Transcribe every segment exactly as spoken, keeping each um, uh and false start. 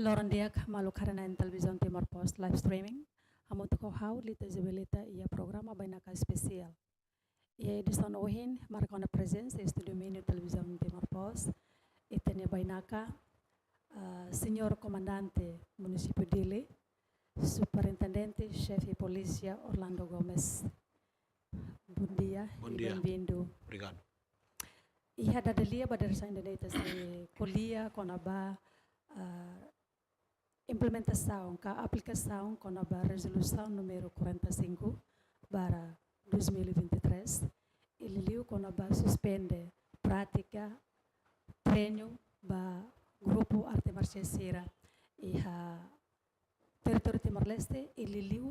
Loron di'ak, maluk haree-na'in Televizaun Timor Post live streaming. Hamutuk ho ha'u, Lita Isabelita, iha programa Bainaka Espesiál. Iha edisaun ohin, marka ona prezensa iha estúdiu mini Televizaun Timor Post, ita-nia bainaka, ah, Señór Komandante Munisípiu Dili, Superintendente Xefe Polísia Orlando Gomes. Bondia. Bondia. Benvindu. Obrigadu. Iha dada lia ba dadeer-saan ida-ne'e ita sei ko'alia kona-ba, ah, implementasaun ka aplikasaun kona-ba rezolusaun númeru quarenta e cinco barra dois mil e vinte e três, i liuliu kona-ba suspende prátika treinu ba grupu arte marsiál sira iha territóriu Timor-Leste i liuliu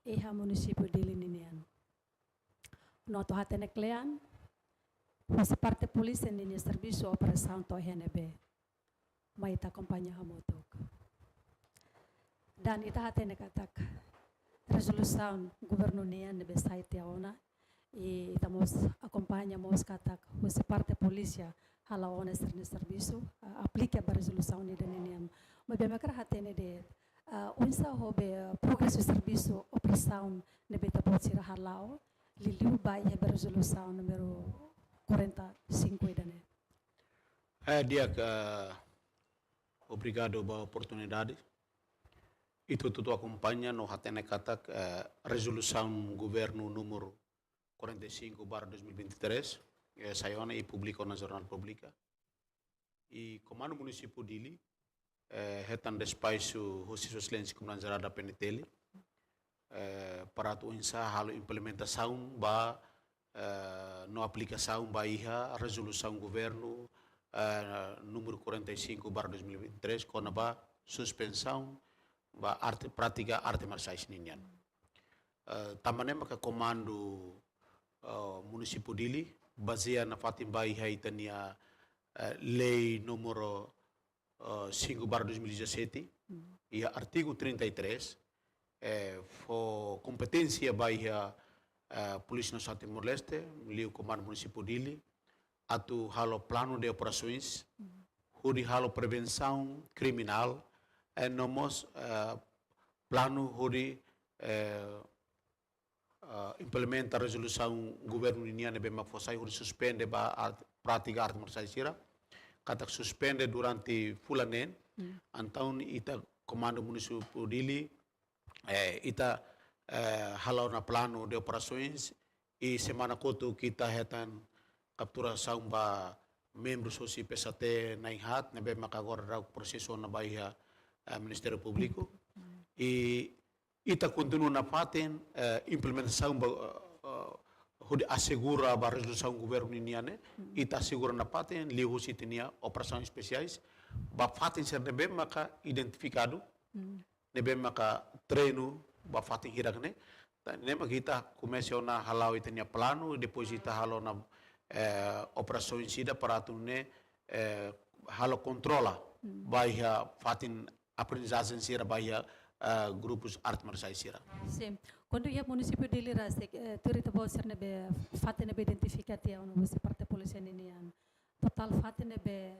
iha munisípiu Dili ninian. No atu hatene kle'an, husi parte polísia ninia servisu operasaun to'o iha ne'ebé. Mai ita akompaña hamutuk. Dan ita hatene katak rezolusaun governu nian ne'ebé sai tiha ona, i ita mós akompaña mós katak husi parte polísia hala'o ona sira-nia servisu, ah, aplika ba rezolusaun ida-ne'e nian. Maibé mak hakarak hatene de'it, ah, oinsá ho be, ah, progresu servisu operasaun ne'ebé ita-boot sira hala'o, liuliu ba iha be rezolusaun númeru quarenta e cinco ida-ne'e. Eh, di'ak, eh, obrigadu ba oportunidade. Ita hotu-hotu akompaña no hatene katak, eh, rezolusaun governu númeru quarenta e cinco barra dois mil e vinte e três, eh, sai ona i publika ona Jornál Públika. I Komandu Munisípiu Dili, eh, hetan despaxu husi Sua Exelénsia Komandante Jerál da P N T L, eh, para atu oinsá halo implementasaun ba, eh, no aplikasaun ba iha rezolusaun governu, eh, númeru quarenta e cinco barra dois mil e vinte e três, kona-ba suspensaun ba arte, prátika arte marsiais ninian. Eh, tanba ne'e maka Komandu, eh, Munisípiu Dili, bazeia nafatin ba iha ita-nia, eh, lei númeru, eh, cinco barra dois mil e dezassete, iha artigu trinta e três, eh, fó kompeténsia ba iha, eh, Polísia Nasionál Timor-Leste, liu Komandu Munisípiu Dili, atu halo planu de operasoens, hodi halo prevensaun kriminál, eh, no mós, eh, planu hodi, eh, eh, implementa rezolusaun governu ninian ne'ebé mak fó sai hodi suspende ba art-, prátika arte marsiais sira. Katak suspende durante fulan neen, entaun ita Komandu Munisípiu Dili, eh, ita, eh, hala'o ona planu de operasoens, i semana kotuk ita hetan kapturasaun ba membru husi P S T na'in-haat, ne'ebé maka agora daudaun prosesu ona ba iha, eh, Ministériu Públiku. I ita kontinua nafatin, eh, implementasaun ba, eh, eh, hodi asegura ba rezolusaun governu ninian ne'e, ita asegura nafatin, liuhusi ita-nia operasaun espesiais, ba fatin sira ne'ebé maka identifikadu, ne'ebé maka treinu ba fatin hirak ne'e. Tan ne'e maka ita komesa ona hala'o ita-nia planu, depois ita halo ona, eh, operasaun sira para atu nune'e, eh, halo kontrola ba iha fatin aprendizajen sira ba iha, eh, grupus arte marsiais sira. Sin. Kuandu iha Munisípiu Dili rasik, eh, tuir ita-boot sira ne'ebé fatin ne'ebé identifika tiha ona husi parte polísia ninian. Totál fatin ne'ebé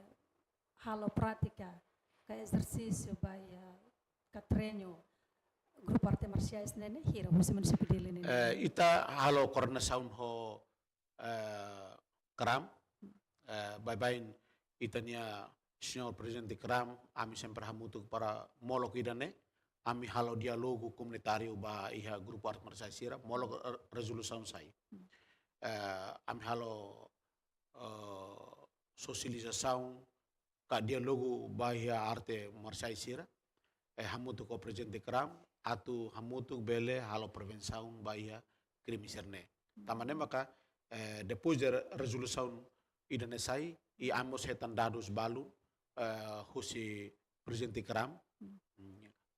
halo prátika ka ezersísiu ba iha ka treinu grupu arte marsiais ne'e ne'e hira husi Munisípiu Dili ne'e? Eh, ita halo koordenasaun ho, eh, KRAM, eh, baibain ita-nia Señór Prezidente KRAM, ami sempre hamutuk para molok ida-ne'e, ami halo diálogu komunitáriu ba iha grupu arte marsiais sira, molok re-, rezolusaun sai. Eh, ami halo, eh, sosializasaun ka diálogu ba iha arte marsiais sira, eh, hamutuk ho Prezidente KRAM, atu hamutuk bele halo prevensaun ba iha krime sira-ne'e. Tanba ne'e maka, eh, depois de re-, rezolusaun ida-ne'e sai, i ami mós hetan dadus balu, eh, husi Prezidente KRAM.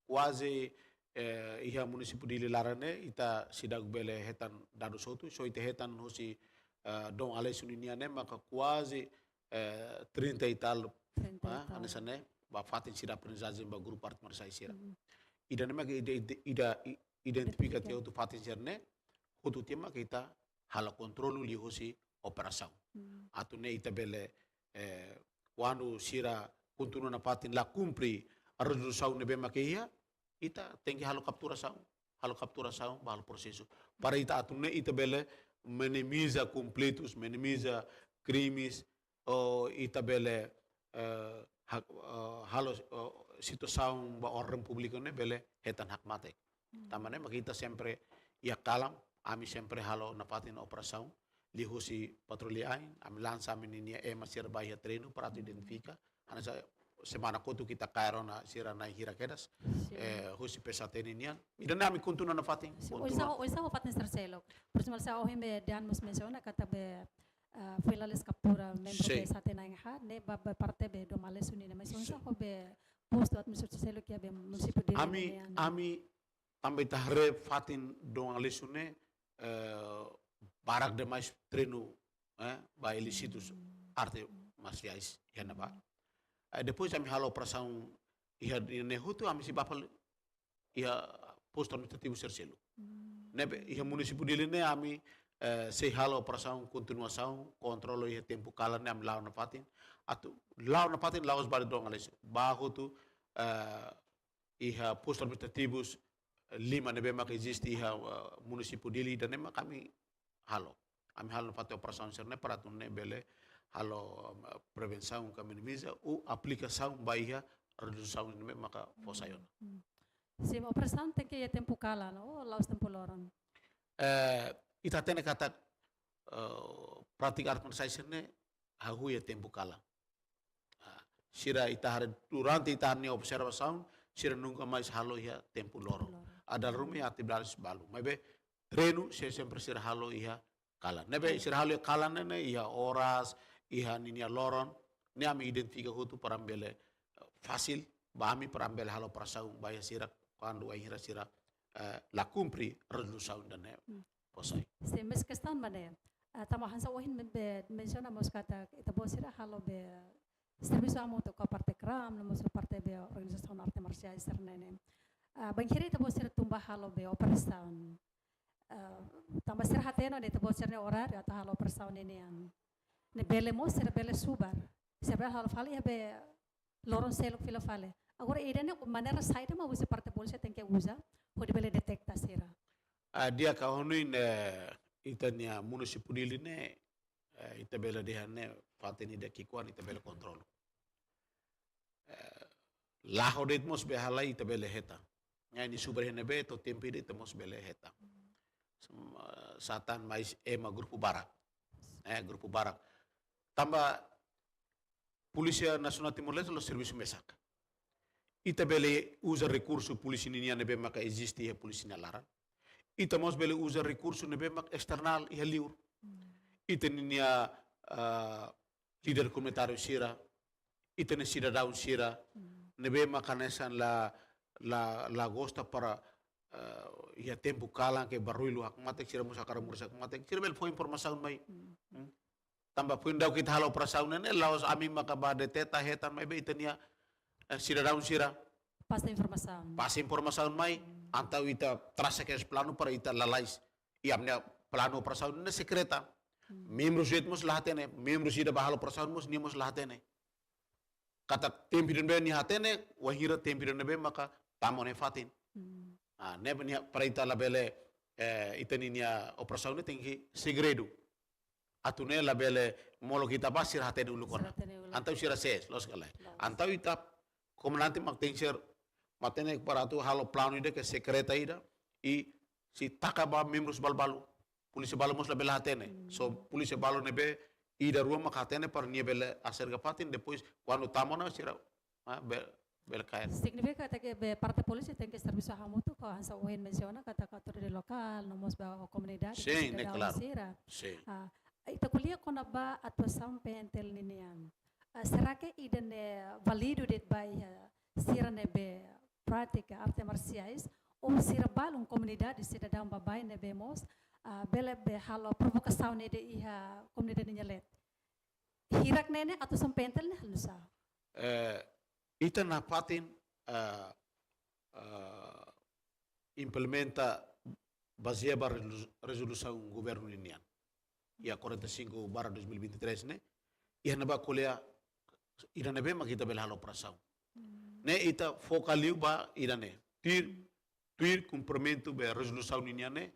Kuaze, eh, iha Munisípiu Dili laran ne'e, ita seidauk bele hetan dadus hotu, só ita hetan husi, eh, Dom Aleixo ninian ne'e, maka kuaze, eh, trinta e tal, trinta e tal, ah, hanesan ne'e, ba fatin sira aprendizajen ba grupu arte marsiais sira. Ida-ne'e maka ida, ida, ida, i-, identifika tiha hotu fatin sira-ne'e, hotu tiha maka ita halo kontrolu liuhusi operasaun. Atu nune'e ita bele, eh, kuandu sira kontinua nafatin la kumpre rezolusaun ne'ebé mak iha, ita tenke halo kapturasaun, halo kapturasaun, ba halo prosesu. Para ita atu nune'e ita bele minimiza konflitus, minimiza krimes, ou ita bele, eh, ha-, eh, halo, eh, situasaun ba orden públiku ne'e bele hetan hakmatek. Tanba ne'e mak ita sempre iha kalan, ami sempre halo nafatin operasaun, liuhusi patrulla ain, ami lansa ami-nia ema sira ba iha treinu para atu identifika, hanesan semana kotuk ita kaer ona sira na'in hira kedas, eh, husi P S H T nian. Ida-ne'e ami kontinua nafatin, kontinua. Oinsá, oinsá ho fatin sira seluk. Por ezemplu, hanesan ohin be Dean mós mensiona katak be, ah, foin lalais kaptura membru P S H T na'in haat, ne'e ba, ba parte be Dom Aleixo nian, mas oinsá ho be postu administrativu seluk iha be munisípiu Dili nian. Ami, tanba ita haree fatin Dom Aleixo ne'e, eh, barak demais treinu, eh, ba ilísitus arte marsiais iha ne'ebá. Eh, depois ami halo operasaun iha ne'e hotu ami sei ba fali iha postu administrativu sira seluk. Ne'ebé iha munisípiu Dili ne'e ami, eh, sei halo operasaun kontinuasaun, kontrola iha tempu kalan ne'e ami la'o nafatin. Atu la'o nafatin la'ós ba Dom Aleixo. Ba hotu, eh, iha postu administrativus lima ne'ebé maka eziste iha, eh, munisípiu Dili ida-ne'e maka ami halo. Ami halo nafatin operasaun sira-ne'e para atu nune'e bele halo, eh, prevensaun ka minimiza ou aplikasaun ba iha rezolusaun ne'ebé maka fó sai ona. Sin, operasaun tenke iha tempu kalan, ou la'ós tempu loron? Eh, ita hatene katak, eh, prátika arte marsiais ne'e hahú iha tempu kalan. Ah, sira ita haree, durante ita haree nia observasaun, sira nunka mais halo iha tempu loron. Tempu loron. Dala ruma iha atividades balu. Maibé treinu, sira sempre sira halo iha kalan. Ne'ebé sira halo iha kalan ne'e, ne'e iha oras, iha ninia loron, ne'e ami identifika hotu para bele, eh, fasil ba ami para bele halo operasaun ba iha sira kuandu wainhira sira, eh, la kumpre rezolusaun ida-ne'e fó sai. Sin, mas kestaun mak ne'e, ah, tanba hanesan ohin men-, be-, mensiona mós katak ita-boot sira halo be servisu hamutuk ho parte kram, no mós parte be organizasaun arte marsiais sira-ne'e. Ah, bainhira ita-boot sira tun ba halo be operasaun. Ah, tanba sira hatene ona ita-boot sira-nia oráriu atu halo operasaun ne'e nian. Ne'e bele mós sira bele subar. Sira bele halo fali iha be loron seluk fila fali. Agora, ida-ne'e maneira saida mak husi parte polísia tenke uza hodi bele deteta sira? Ah, di'ak, ha'u hanoin, eh, ita-nia munisípiu Dili ne'e, eh, ita bele dehan ne'e fatin ida ki'ikoan ita bele kontrola. Eh, la'o de'it mós be halai ita bele hetan. Nia nia subar iha ne'ebé, to'o tempu ida ita mós bele hetan. Sem-, eh, sá tan mais ema grupu barak. Eh, grupu barak. Tanba Polísia Nasionál Timor-Leste la'ós servisu mesak. Ita bele uza rekursu polísia ninian ne'ebé maka eziste iha polísia nia laran. Ita mós bele uza rekursu ne'ebé maka esternál iha liur. Ita ninia, ah, líder komunitáriu sira, ita-nia sidadaun sira, ne'ebé maka hanesan la, la, la gosta para, ah, iha tempu kalan ke barullu hakmatek, sira mós hakarak moris hakmatek, sira bele fó informasaun mai. Hmm. Tanba foin daudauk ita halo operasaun ne'e, la'ós ami maka ba deteta hetan, maibé ita-nia, eh, sidadaun sira pasa informasaun. Pasa informasaun mai, entaun ita trasa kedas planu para ita lalais. I ami-nia planu operasaun ne'e sekreta. Membru sira mós la hatene, membru sira ba halo operasaun mós nia mós la hatene. Katak tempu ida ne'ebé nia hatene, wainhira tempu ida ne'ebé maka tama ona iha fatin. Ah, ne'ebé nia para ita labele, eh, ita ninia operasaun ne'e tenke segredu. Atu nune'e labele molok ita ba sira hatene uluk ona. Sira hatene uluk. Entaun sira ses, loos ka lae? Loos. Entaun ita komandante mak tenke ser, mak tenke para atu halo planu ida ke sekreta ida, i sei taka ba membrus balu-balu. Polísia balu mós labele hatene. So polísia balu ne'ebé ida rua mak hatene para nia bele aserka fatin, depois kuandu tama ona sira, ah, be-, bele kaer. Signifika katak be parte polísia tenke servisu hamutuk ho hanesan ohin mensiona katak autoridade lokál, no mós ba ho komunidade, sin, ne'e sidadaun klaru, sira. Sin. Ah, ita ko'alia kona-ba atuasaun PNTL ninian. Ah, será ke ida-ne'e válidu de'it ba iha sira ne'ebé pratika arte marsiais, ou sira balun komunidade sidadaun baibain ne'ebé mós, ah, bele be halo provokasaun ne'e de'it iha komunidade nia leet? Hirak ne'e ne'e atuasaun PNTL ne'e halo nu'usá? Eh, ita nafatin, eh, eh, implementa bazeia ba resolu-, rezolusaun governu ninian. Iha quarenta e cinco barra dois mil e vinte e três ne'e, iha ne'ebá ko'alia ida ne'ebé mak ita bele halo operasaun. Ne'e ita foka liu ba ida-ne'e. Tuir, tuir kumprimentu ba rezolusaun ninian ne'e,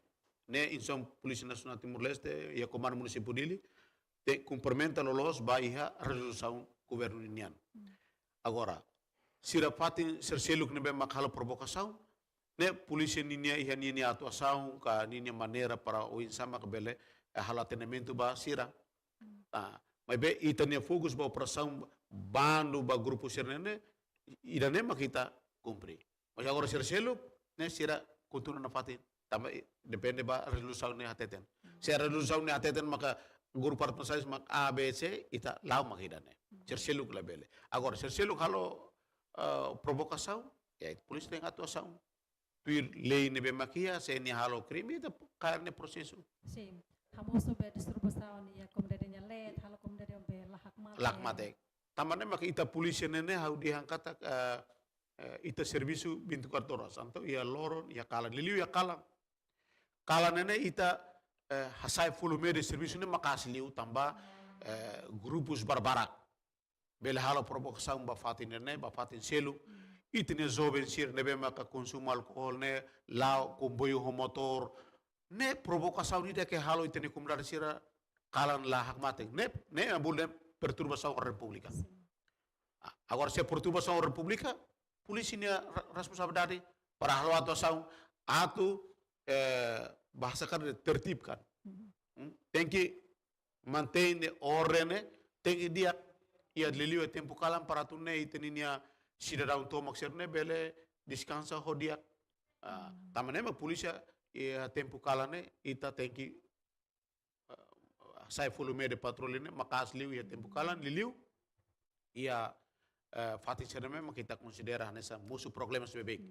ne'e instituisaun Polísia Nasionál Timor-Leste, iha Komandu Munisípiu Dili, tenke kumprimenta loloos ba iha rezolusaun governu ninian. Agora, sira fatin sira seluk ne'ebé mak halo provokasaun, ne'e polísia ninia iha ninia atuasaun, ka ninia maneira para oinsá mak bele, eh, halo atendimentu ba sira. Ah, maibé ita-nia fokus ba operasaun bandu ba grupu sira-ne'e, ida-ne'e mak ita kumpre. Mas agora sira seluk, ne'e sira kontinua nafatin. Tanba i-, depende ba rezolusaun ne'e hateten. Se rezolusaun ne'e hateten maka grupu adversáriu mak A, B, C, ita la'o mak ida-ne'e. Sira seluk labele. Agora, sira seluk halo, eh, provokasaun, ya, polísia tenke atuasaun. Tuir lei ne'ebé mak iha, se nia halo krime, ita kaer nia prosesu. Sin. Hamosu be distribuisaun iha komunidade nia leet, halo komunidade be la hakmatek. La hakmatek. Tanba ne'e mak ita polísia ne'e ne'e ha'u dehan katak, eh, eh, ita servisu vinte e quatro horas. Entaun iha loron, iha kalan. Liuliu iha kalan. Kalan ne'e ne'e ita, eh, hasai volume de servisu ne'e maka'as liu tanba, eh, grupus barbarak bele halo provokasaun ba fatin ne'e ne'e, ba fatin seluk. Ita-nia joven sira ne'ebé maka konsumu alkohol ne'e, la'o komboiu ho motór. Ne'e provokasaun ida ke halo ita-nia komunidade sira kalan la hakmatek. Ne'e, ne'e bolu dehan perturbasaun ordem públika. Ah, agora se perturbasaun ordem públika, polísia nia re-, responsabilidade para halo atuasaun atu, eh, bahasa karik tertibkan. Hmm? Tenke mantein orden ne'e, tenke di'ak iha liuliu iha tempu kalan para atu nune'e ita-nia sidadaun tomak sira-ne'e bele deskansa ho di'ak. Ah, tanba ne'e mak polísia iha tempu kalan ne'e ita tenke, eh, hasai volume de patrulla ne'e maka'as liu iha tempu kalan, liuliu iha, eh, fatin sira-ne'e mak ita konsidera hanesan mosu problemas beibeik,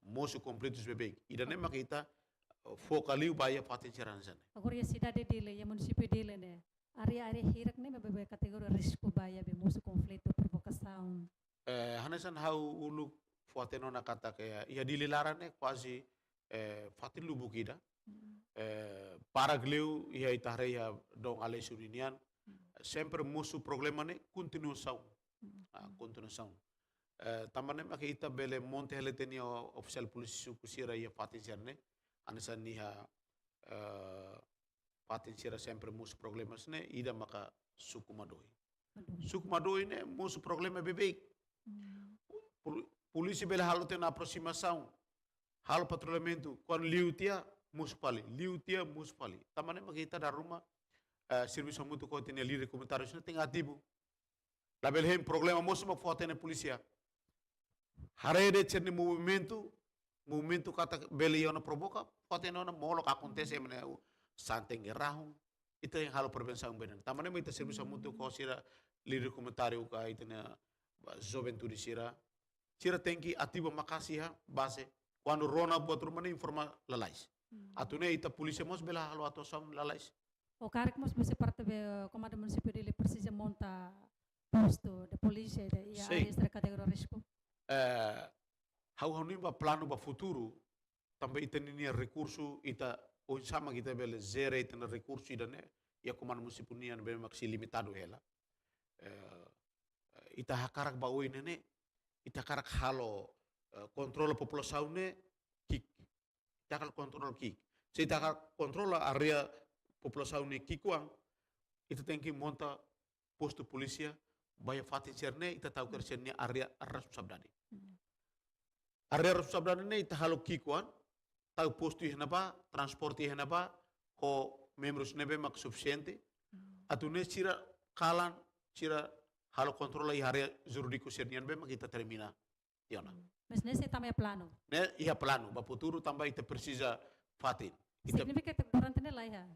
mosu konflitus beibeik. Ida-ne'e mak ita, eh, foka liu ba iha fatin sira hanesan ne'e. Agora iha sidade Dili, iha munisípiu Dili ne'e, área-área hirak ne'e mak be kategoria risku ba iha be mosu konflitu, provokasaun. Eh, hanesan ha'u uluk fó-hatene ona katak iha Dili laran ne'e kuaze, eh, fatin lubuk ida. Eh, barak liu iha ita haree iha Dom Aleixo ninian. Sempre mosu problema ne'e kontinuasaun. Ah, kontinuasaun. Eh, tanba ne'e mak ita bele monta hela ita-nia ofisiál polísia suku sira iha fatin sira-ne'e. Hanesan iha, eh, fatin sira sempre mosu problemas ne'e, ida maka suku Madoi. Madoi. Suku Madoi ne'e mosu problema beibeik. Pol-, polísia bele halo tiha ona aprosimasaun, halo patrullamentu, kuandu liu tiha, mosu fali, liu tiha, mosu fali. Tanba ne'e mak ita dala ruma, eh, servisu hamutuk ho ita-nia líder komunitáriu sira tenke ativu. Labele hein problema mosu mak fó-hatene polísia. Haree de'it sira-nia movimentu, movimentu katak bele iha ona provoka, fó-hatene ona molok akontese ema nia santen iha rahun, ita tenke halo prevensaun beinan. Tanba ne'e mak ita servisu hamutuk ho sira líder komunitáriu ka ita-nia, ba, juventude sira. Sira tenke ativu maka'as iha base. Kuandu rona buat ruma ne'e informa lalais. Atu nune'e ita polísia mós bele halo atuasaun lalais. Ou karik mós husi parte be Komandu Munisípiu Dili presiza monta postu de polísia ida iha, sin, área sira kategoria risku? Eh, ha'u hanoin ba planu ba futuru, tanba ita ninia rekursu, ita oinsá mak ita bele jere ita-nia rekursu ida-ne'e, iha Komandu Munisípiu nian be mak sei limitadu hela. Eh, ita hakarak ba oin ne'e ne'e, ita hakarak halo, eh, kontrola populasaun ne'e ki'ik. Ita hakarak kontrola ki'ik. Se ita hakarak kontrola área populasaun ne'e ki'ikoan, ita tenke monta postu polísia ba iha fatin sira-ne'e, ita tau kedas sira-nia área responsabilidade. Área responsabilidade ne'e ita halo ki'ikoan, tau postu iha ne'ebá, transporte iha ne'ebá, ho membrus ne'ebé mak sufisiente. Atu nune'e sira kalan, sira halo kontrola iha área jurídiku sira-nian be mak ita termina tiha ona. Mas ne'e sei tama iha planu? Ne'e iha planu, ba futuru tanba ita presiza fatin. Ita signifika katak durante ne'e la iha?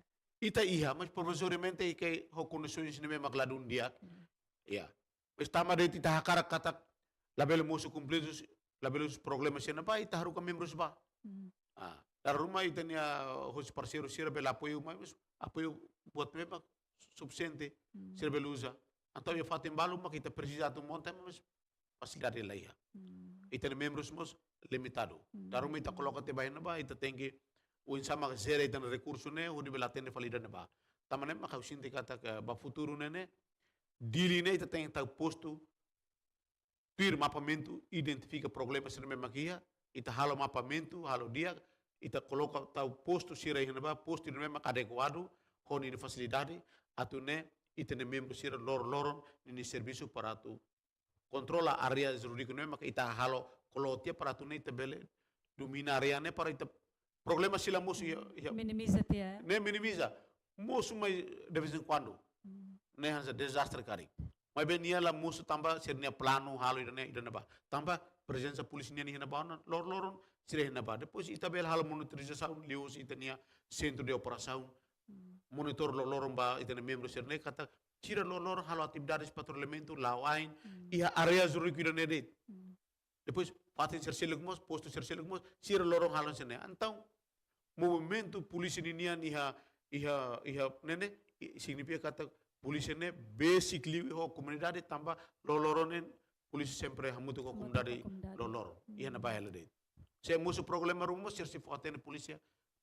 Ita iha, mas provizoriamente ke ho kondisoens ne'ebé mak ladún di'ak. Iha. Mas tanba de'it ita hakarak katak labele mosu konflitus, labele husu problema sira-ne'e ba, ita haruka membrus ba. Ah, dala ruma ita-nia, ah, husi parseiru sira bele apoiu mai, mas apoiu buat ne'ebé mak sufisiente, sira bele uza. Entaun iha fatin balu mak ita presiza atu monta, mas fasilidade la iha. Ita-nia membrus mós limitadu. Dala ruma ita koloka tiha ba iha ne'ebá, ita tenke oinsá mak jere ita-nia rekursu ne'e, hodi bele atende fali ida-ne'ebá. Tanba ne'e mak ha'u sente katak ba futuru ne'e ne'e, Dili ne'e ita tenke tau postu tuir mapamentu, identifika problema sira ne'ebé mak iha, ita halo mapamentu, halo di'ak, ita koloka tau postu sira iha ne'ebá, postu ne'ebé mak adekuadu ho ninia fasilidade, atu nune'e ita-nia membru sira loroloron ninia servisu para atu kontrola área jurídika ne'ebé mak ita halo kolo tiha para atu nune'e ita bele domina área ne'e para ita problema sira la mosu iha, iha, minimiza tiha. Ne'e minimiza. Mosu mai de vez em quando. Hmm. Ne'e hanesan dezastre karik. Maibé nia la mosu tanba sira-nia planu halo ida-ne'e, ida-ne'ebá. Tanba prezensa polísia nian iha ne'ebá ona, loroloron sira iha ne'ebá. Depois ita bele halo monitorizasaun liuhusi ita-nia sentru de operasaun. Hmm. Monitor loroloron ba ita-nia membru sira-ne'e katak sira loroloron halo atividades patrullamentu, la'o ain, hmm, iha área jurídika ida-ne'e de'it. Hmm. Depois, fatin sira seluk mós, postu sira seluk mós, sira loroloron halo hanesan ne'e. Entaun, movimentu polísia ninian iha, iha, iha ne'e ne'e, i-, signifika katak polísia ne'e besik liu ho komunidade tanba loroloron ne'e polísia sempre hamutuk ho komunidade. Hamutuk ho komunidade. Loroloron. Hmm. Iha ne'ebá hela de'it. Se mosu problema ruma mós, sira sei fó-hatene polísia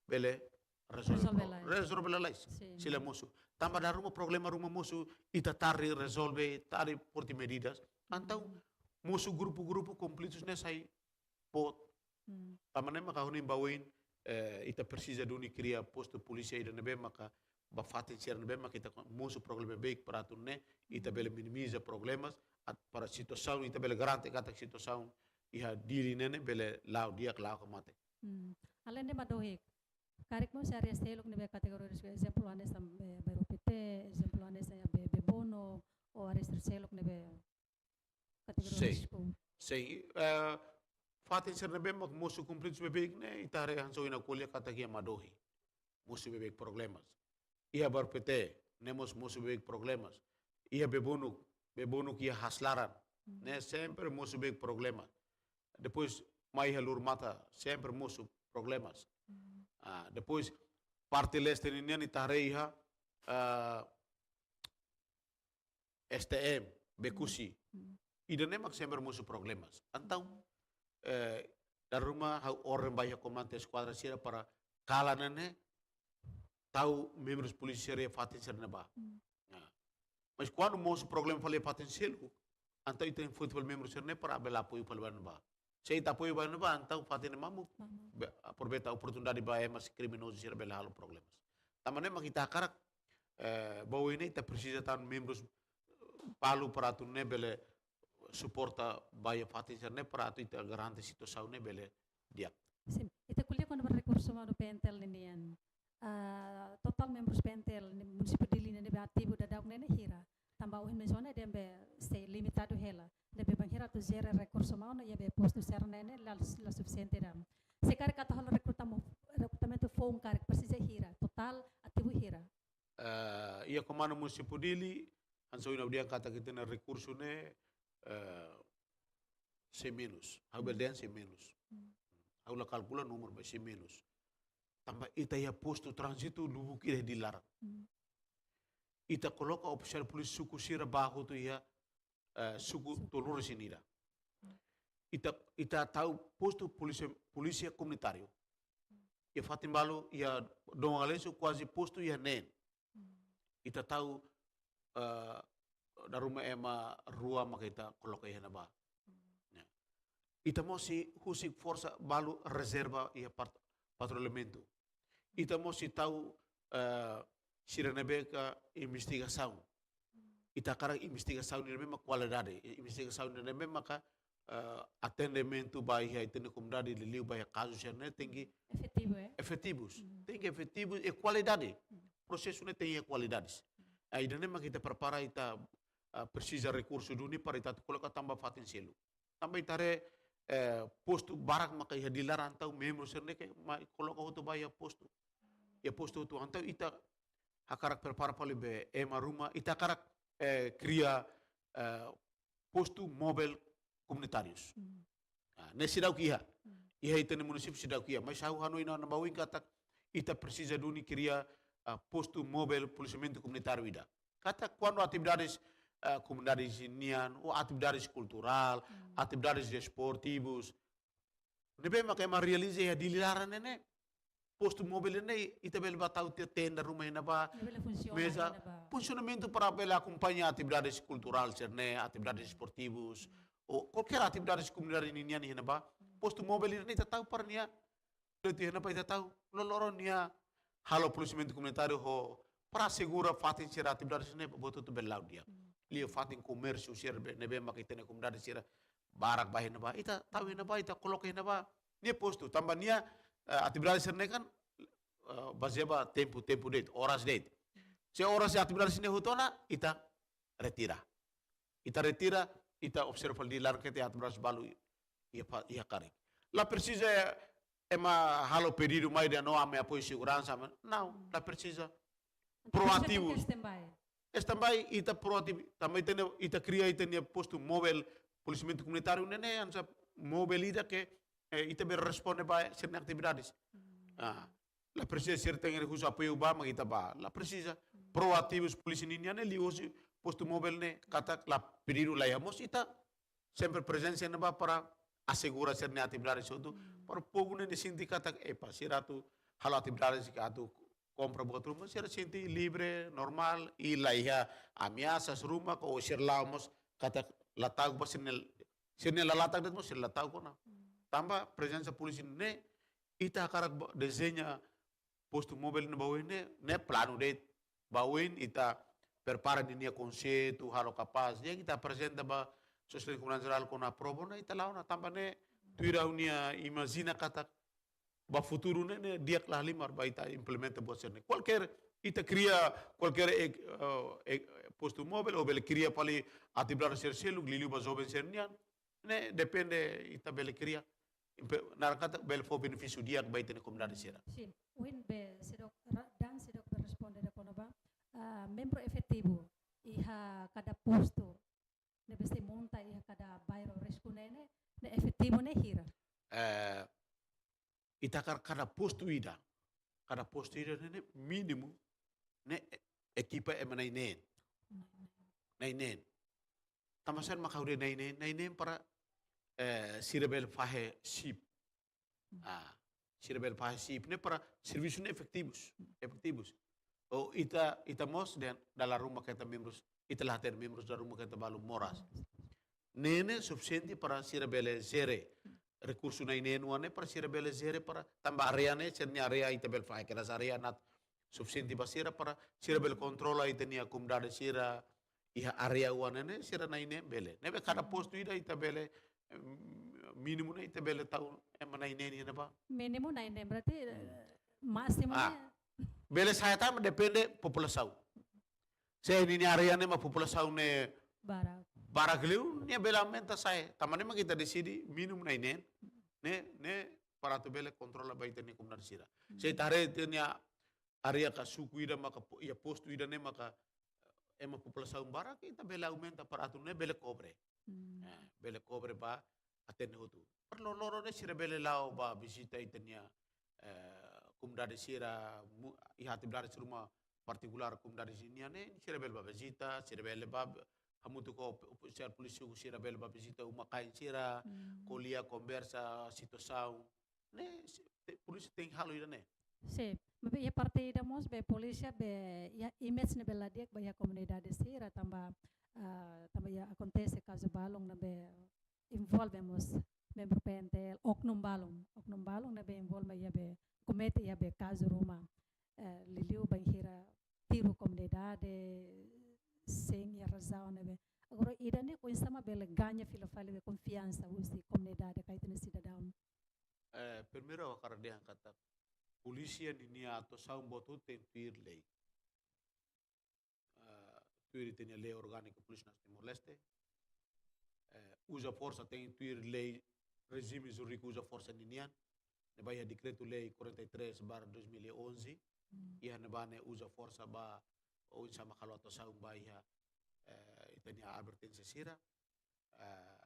bele rezolve. Rezolve pro-, lalais. Rezolve lalais. Sin. Se la mosu. Tanba dala ruma problema ruma mosu, ita tarde rezolve, tarde porte medidas. Entaun, hmm, mosu grupu-grupu, konflitus ne'e sai boot. Hmm. Tanba ne'e maka ha'u hanoin ba oin, eh, ita presiza duni kria postu polísia ida ne'ebé maka ba fatin sira ne'ebé maka ita mosu problema beibeik para atu nune'e ita, hmm, bele minimiza problemas, atu para situasaun, ita bele garante katak situasaun iha Dili ne'e ne'e bele la'o di'ak, la'o ka mate. Hmm. Alende Madohi, karik mós área seluk ne'ebé kategoria risku, ezemplu hanesan, eh, Bairru Pité, ezemplu hanesan iha Be-, Bebonuk, ou área sira seluk ne'ebé kategoria, sin, risku. Sin, eh, fatin sira ne'ebé mak mosu konflitus beibeik ne'e, ita haree hanesan ohin ha'u ko'alia katak iha Madohi mosu beibeik problemas. Iha Bairru Pité, ne'e mós mosu beibeik problemas. Iha Bebonuk, Bebonuk iha Haslaran, hmm, ne'e sempre mosu beibeik problemas. Depois, mai iha Lurmata, sempre mosu problemas. Hmm. Ah, depois, parte leste ninian ita haree iha, ah, S T M, Bekusi. Hmm. Ida-ne'e mak sempre mosu problemas. Entaun, eh, dala ruma ha'u orden ba iha komandante eskuadra sira para kalan ne'e tau membrus polísia sira iha fatin sira ne'ebá. Hmm. Ya. Mas kuandu mosu problema fali iha fatin seluk, entaun ita-nia futebol membru sira-ne'e para bele apoiu fali ba ne'ebá. Se ita apoiu ba ne'ebá, entaun fatin ne'e mamuk. Mamuk. Be-, aproveita oportunidade ba ema kriminozu sira bele halo problemas. Tanba ne'e mak ita hakarak, eh, ba oin ne'e ita presiza tan membrus balu para atu nune'e bele suporta ba iha fatin sira-ne'e para atu ita garante situasaun ne'e bele di'ak. Sin, ita ko'alia kona-ba rekursu umanu PNTL ninian. Ah, totál membrus PNTL iha munisípiu Dili ne'ebé ativu daudaun ne'e hira. Tanba ohin mensiona dehan be sei limitadu hela. Ne'ebé bainhira atu jere rekursu umanu iha be postu sira-ne'e la, la sufisiente ida. Se karik atu halo rekrutamo-, rekrutamentu foun karik presiza hira, totál ativu hira. Eh, iha komandu munisípiu Dili, hanesan ohin ha'u dehan katak ita-nia rekursu ne'e, eh, sei menus. Ha'u bele dehan sei menus. Hmm. Ha'u la kalkula númeru, mas sei menus. Tanba ita iha postu tránzitu lubuk ida iha Dili laran. Hmm. Ita koloka ofisiál polísia suku sira ba hotu iha, eh, suku, suku tolu resin ida. Hmm. Ita, ita tau postu polísia, polísia komunitáriu. Hmm. Iha fatin balu, iha Dom Aleixo kuaze postu iha neen. Hmm. Ita tau, eh, dala ruma ema rua maka ita koloka iha ne'ebá. Hmm. Ya. Ita mós sei husik forsa balu rezerva iha pat-, patrullamentu. Ita mós sei tau, eh, sira ne'ebé ka investigasaun. Hmm. Ita hakarak investigasaun ne'ebé mak kualidade. Investigasaun ne'ebé maka, eh, atendimentu ba iha ita-nia komunidade, liuliu ba iha kazu sira-ne'e tenke efetivu, eh? Efetivus. Hmm. Tenke efetivu i kualidade. Hmm. Prosesu ne'e tenke iha kualidades. Hmm. Ah, ida-ne'e mak ita prepara ita, ah, presiza rekursu duni para ita atu koloka tan ba fatin seluk. Tanba ita haree, eh, postu barak maka iha Dili laran, entaun membru sira-ne'e ke mai koloka hotu ba iha postu. Iha postu hotu, entaun ita hakarak prepara fali be ema ruma, ita hakarak, eh, kria, eh, postu móvel komunitárius. Hmm. Ah, ne'e seidauk iha. Hmm. Iha ita-nia munisípiu seidauk iha. Mas ha'u hanoin ona ba oin katak ita presiza duni kria, ah, postu móvel polisiamentu komunitáriu ida. Katak kuandu atividades, ah, komunidade nian, ou atividades kulturál, hmm, atividades desportivus, ne'ebé maka ema realiza iha Dili laran ne'e ne'e, postu móvel ne'e, ita bele bá tau tiha tenda ruma iha ne'ebá, ne'e bele funsiona meza, iha ne'ebá. Funsionamentu para bele akompaña atividades kulturál sira-ne'e, atividades desportivus, ou kualkér atividade komunidade ninian iha ne'ebá, postu móvel ida-ne'e ita tau para nia, ita iha ne'ebá ita tau, loroloron nia halo polisiamentu komunitáriu ho, para asegura fatin sira atividade sira-ne'e buat hotu bele la'o di'ak. Liu fatin komérsiu sira be, ne'ebé maka ita-nia komunidade sira barak ba iha ne'ebá, ita tau iha ne'ebá, ita koloka iha ne'ebá nia postu, tanba nia, eh, atividade sira-ne'e kan, eh, bazeia ba tempu, tempu de'it, oras de'it. Se oras atividade sira-ne'e hotu ona, ita retira. Ita retira, ita observa fali laran katak atividade balu iha pa-, iha karik. La presiza ema halo pedidu mai dehan no, ami apoiu seguransa, ami, não, la presiza. Proativu. Standby. Standby, ita proativu. Tanba ita-nia, ita kria ita-nia postu móvel, polisiamentu komunitáriu ne'e, ne'e hanesan móvel ida ke, eh, ita bele responde ba sira-nia atividades. Ah, la presiza sira tenke husu apoiu ba, mak ita ba. La presiza. Proativus polísia ninian ne'e liuhosi postu móvel ne'e, katak la pedidu laiha mós ita sempre prezensa iha ne'ebá para asegura sira-nia atividade hotu. Para povu ne'e sente katak, epa, sira atu halo atividade, sira atu kompra buat ruma, sira sente livre, normál, i laiha ameasas ruma, ka sira la'o mós katak la ta'uk ba sira-nia, sira-nia la latak de'it mós sira la ta'uk ona. Tanba prezensa polísia ne'e, ita hakarak ba-, dezeña postu móvel ne'e ba oin ne'e, ne'e planu de'it. Ba oin ita prepara ninia konseitu, halo kapás, dehan ita aprezenta ba Sosiedade Komunidade Jerál kona aprova ona, ita la'o ona, tanba ne'e tuir ha'u-nia imajina katak ba futuru ne'e, ne'e di'ak la halimar ba ita implementa buat sira-ne'e. Kualkér, ita kria kualkér, eh, eh, eh, postu móvel, ou bele kria fali atividade sira seluk, liuliu ba joven sira-nian, ne'e depende ita bele kria. Impe-, naran katak bele fó benefísiu di'ak ba ita-nia komunidade sira. Sin, ohin be seidauk ra-, dan seidauk be responde de'it kona-ba, ah, membru efetivu iha kada postu ne'ebé sei monta iha kada bairru risku ne'e, ne'e efetivu ne'e hira? Eh, ita hakarak kada postu ida, kada postu ida ne'e, ne'e mínimu ne'e e-, ekipa ema na'in-neen. Na'in-neen. Tanba sá mak ha'u dehan na'in-neen, na'in-neen para, eh, sira bele fahe shift. Ah, sira bele fahe shift ne'e para servisu ne'e efetivus, efetivus. Ou ita, ita mós dehan dala ruma katak membrus, ita la hatene membrus dala ruma katak balu moras. Ne'e ne'e sufisiente para sira bele jere rekursu na'in-neen oan ne'e, para sira bele jere para tanba área ne'e, sira-nia área ita bele fahe kedas área ne'e sufisiente ba sira para sira bele kontrola ita-nia komunidade sira iha área oan ne'e, sira na'in-neen bele. Ne'ebé kada postu ida ita bele, em, mínimu ne'e ita bele tau ema na'in-neen iha ne'ebá. Mínimu na'in-neen berarti, eh, másimu ne'e? Bele sa'e tan depende populasaun. Se ninia área ne'e mak populasaun ne'e barak, barak liu, nia bele aumenta sa'e. Tanba ne'e mak ita deside mínimu na'in-neen, ne'e, ne'e para atu bele kontrola ba ita-nia komunidade sira. Se ita haree ita-nia área ka suku ida maka po-, iha postu ida ne'e maka ema populasaun barak, ita bele aumenta para atu ne'e bele kobre. Eh, bele kobre ba atende hotu. Para loroloron ne'e sira bele la'o ba vizita ita-nia, eh, komunidade sira, mu-, iha atividade ruma partikulár komunidade sira-nian ne'e, sira bele ba vizita, sira bele ba hamutuk ho ofisiál polísia, sira bele ba vizita uma-kain sira, ko'alia, konversa situasaun. Ne'e, se-, te-, polísia tenke halo ida-ne'e. Sin, maibé iha parte ida mós be polísia be iha image ne'ebé la di'ak ba iha komunidade sira tanba, ah, tanba iha akontese kazu balun ne'ebé envolve mós membru P N T L, oknum balun, oknum balun ne'ebé envolve iha be, komete iha be kazu ruma, eh, liuliu bainhira tiru komunidade, sein iha razaun ne'ebé. Agora, ida-ne'e oinsá mak bele gaña fila fali be konfiansa husi komunidade ka ita-nia sidadaun? Eh, primeiru ha'u hakarak dehan katak polísia ninia atuasaun buat hotu tenke tuir lei. Eh, tuir ita-nia lei orgániku Polísia Nasionál Timor-Leste. Eh, uza forsa tenke tuir lei rejime jurídiku uza forsa ninian. Ne'ebé iha Dekretu-Lei quarenta e três barra dois mil e onze. Iha ne'ebá ne'e uza forsa ba oinsá mak halo atuasaun ba iha, eh, ita-nia adverténsia sira. Eh,